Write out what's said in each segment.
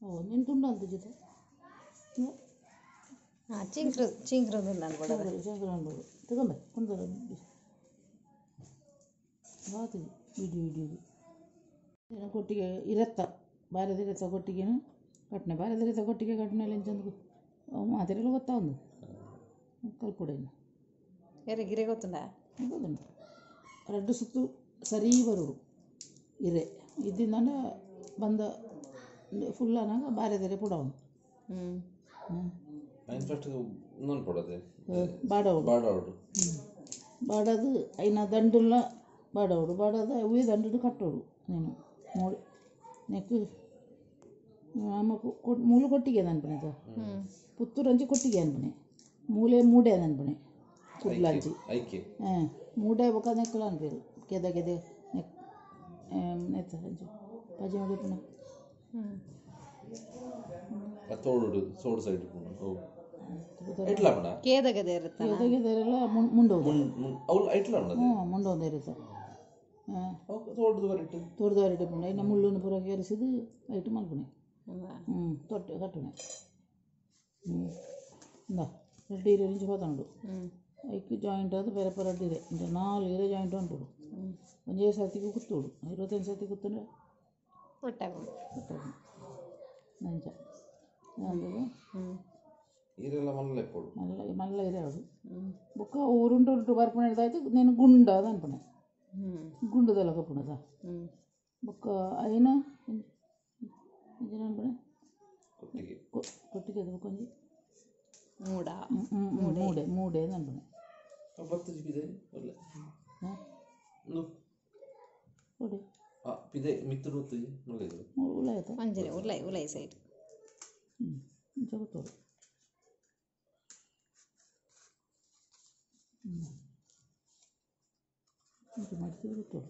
ನಿನ್ನ ತುಂಡು ಅಂತ ಜೊತೆ. ಹಾಂ, ಚಿಂಕ್ರ ಚಿಂಕ್ರ ನಾನು ಕೊಡೋದು. ಚಿಂಕ್ರ ಅನ್ಬೋದು. ತಗೊಂಬ ಕೊಂಡು ಬಾತು ಇಡಿ ಇಡಿ ಇಡಿ ಕೊಟ್ಟಿಗೆ ಇರತ್ತ ಬಾರದ ಇರತ್ತ ಕೊಟ್ಟಿಗೆನು ಕಟ್ನೆ ಬಾರದ ಇರತ್ತ ಕೊಟ್ಟಿಗೆ ಕಟ್ನೆ ಎಂಚಂದು ಮಾತೆರೆಲ್ಲ ಗೊತ್ತಾವಂದು ಕಲ್ಪೊಡೇನು. ಎರೆ ಗಿರೆ ಗೊತ್ತುಂಡ? ಗೊತ್ತುಂಟು. ರಡ್ಡು ಸುತ್ತು ಸರಿ ಬರೋಡು ಇರೆ ಇದ್ದಿಂದಾಂಡ ಬಂದ ಫುಲ್ ಅನಾಗ ಬಾರೆದರೆ ಪುಡವನು. ಹ್ಞೂ ಐನ್ ಫಸ್ಟ್ ಇನ್ನೊಂದು ಪಡೋದೆ. ಬಾಡವಡು. ಬಾಡವಡು. ಬಾಡದು ಐನ ದಂಡುಲ್ಲ ಬಾಡವಡು ಬಾಡದ ಅವೇ ದಂಡು ಕಟ್ಟೋಡು ನೀನು ಮೂಡು ನೆಕ್ ನಮ್ಮ ಮೂಲು ಕೊಟ್ಟಿಗೆ ಅನ್ಪಣೆ ಪುತ್ತೂರಂಚಿ ಕೊಟ್ಟಿಗೆ ಅನ್ಪಣೆ ಮೂಲೆ ಮೂಡೆ ಅನ್ಪಣೆ ಕುಡ್ಲಂಚಿ. ಐಕೆ. ಹಾಂ, ಮೂಡೆ ಬೊಕ ನೆಕ್ಕಲ ಅನ್ಪೇರು ಕೆದ ಕೆದೆ ನೆಕ್ ನೆತ್ತ ಅಂಚ ಪಜೆ ಮಡಿಪುಣ. ಹ್ಞೂ. ತೋಡು ಸೋಡು ಸೈಡ್ ಓ ಐಟ್ಲ ಪಣ. ಕೇದಗದೆ ಇರುತ್ತ. ಕೆದ ಕೆದರೆಲ್ಲ ಮುಂಡೋದು. ಅವ್ಲು ಐಟ್ಲ ಪಣ. ಹ್ಞೂ, ಮುಂಡೋದು ಇರುತ್ತೆ. ಹಾಂ. ತೋಟದ ಬರಿಟ್ಟು. ತೋಟದ ಬರಿಟ್ಟು ಪುಂಡ ಇನ್ನು ಮುಳ್ಳುನ್ನು ಪೂರ ಕೆರೆಸಿದು ಐಟು ಮಲ್ಪುಣೆ. ಹ್ಞೂ, ತೊಟ್ಟೆ ಕಟ್ಟುಣೆ. ಹ್ಞೂ, ಇಂದ ರಡ್ಡು ಇರೆ ಇಂಚ ಪತೊಂಡು. ಹ್ಞೂ. ಐಕ್ ಜಾಯಿಂಟ್ ಆದ್ ಬೇರೆ ಪರ ರಡ್ಡು ಇರೆ ಇಂಚ ನಾಲ್ ಇರೆ ಜಾಯಿಂಟ್ ಅನ್ಪುಡು. ಒಂಜೇ ಸರ್ತಿಗೆ ಕುತ್ತೋಡು 25 ಸರ್ತಿ ಕುತ್ತಂದ್ರೆ ಒಟ್ಟಾಗುಂಡು. ಕುತ್ತೋಡು ಅಂಚ ಅಂದದು. ಹ್ಞೂ. ಈರೆಲ್ಲ ಮಲ್ಲ ಇಪ್ಪೊಡು. ಮಲ್ಲ ಮಲ್ಲ ಇರೆ ಅವಡು. ಹ್ಞೂ. ಬೊಕ್ಕ ಉರುಂಟು ಉರುಂಟು ಬರ್ಪುಣೆ ಆಯ್ತು నేను ಗುಂಡ ಅನ್ಪಣೆ. ಹ್ಞೂ. ಗುಂಡುದಲ್ಲ ಕಪ್ಪುಣದ. ಹ್ಞೂ. ಬೊಕ್ಕ ಐನ ಇಂಚಿನ ಅನ್ಪಣೆ. ಕೊಟ್ಟಿಗೆ. ಕೊಟ್ಟಿಗೆ ಅದು ಬೊಕ್ಕ ಒಂಜಿ ಮೂಡ. ಮೂಡೆ ಮೂಡೆ ಅನ್ಪಣೆ. ಬತ್ತು ಪಿದೆ ಒಳ್ಳೆ. ಹಾಂ. ಒಂದು ಕೊಡಿ. ಆ ಪಿದೆ ಮಿತ್ತುಡು ಹೊತ್ತು ಮಲ್ಲ ಇದು. ಉಲ್ಲ ಆಯ್ತಾ. ಅಂಜನೆ ಉಲೈ ಉಲೈ ಸೈಡ್. ಹ್ಞೂ, ಇಂಚ ಗೊತ್ತೋಡು. ಹ್ಞೂ, ಇಂಚ ಮಾಡ್ತಿದ್ರೆ ಗೊತ್ತೋಡು.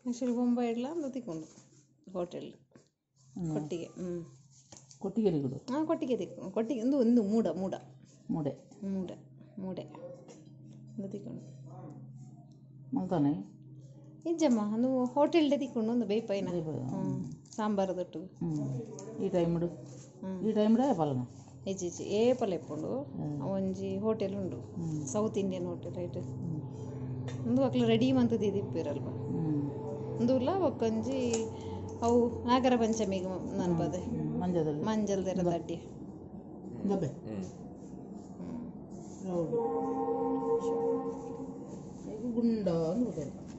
ಆ್ಯಕ್ಚುಲಿ ಬೊಂಬೈ ಇಡ್ಲ ಅಂದು ತಿಕ್ಕೊಂಡು ಹೋಟೆಲ್ ಕೊಟ್ಟಿಗೆ. ಹ್ಞೂ. ಕೊಟ್ಟಿಗೆ ಕೊಡು. ಹಾಂ, ಕೊಟ್ಟಿಗೆ ತಿಕ್ಕು ಕೊಟ್ಟಿಗೆ ಒಂದು ಒಂದು ಮೂಡ ಮೂಡ. ಮೂಡೆ. ಮೂಡ ಮೂಡೆ ಒಂದು ತಿಕ್ಕೊಂಡು. ಮಲ್ತಾನೆ. ನಿಜಮ್ಮ, ಒಂದು ಹೋಟೆಲ್ ತಿಕ್ಕೊಂಡು ಒಂದು ಬೇಪೈನ. ಹ್ಞೂ, ಸಾಂಬಾರು ದೊಟ್ಟು. ಹ್ಞೂ, ಈ ಟೈಮ್ಡು. ಹ್ಞೂ. ಈ ಟೈಮ್ಡೆ ಪಲನ. ಇಜ್ಜಿ ಇಜ್ಜಿ, ಏಪಲ ಇಪ್ಪುಂಡು. ಒಂಜಿ ಹೋಟೆಲ್ ಉಂಡು, ಸೌತ್ ಇಂಡಿಯನ್ ಹೋಟೆಲ್ ರೈಟ್. ಒಂದು ಅಕ್ಲು ರೆಡಿ ಮಂತದ್ದು ಇಪ್ಪಿರಲ್ಪ. ಹ್ಞೂ. ಉಂದುಲ ಬೊಕ್ಕೊಂಜಿ ಅವು ನಾಗರ ಪಂಚಮಿಗೆ ನನ್ಪದೆ. ಮಂಜದಲ್ಲಿ. ಮಂಜಲ್ದೆರ ತಡ್ಡಿ. ದಬ್ಬೆ. ಹ್ಞೂ. ರೌಂಡ್ ಈಗ ಗುಂಡ ಅಂದ್ ಬರ್ತಾರೆ.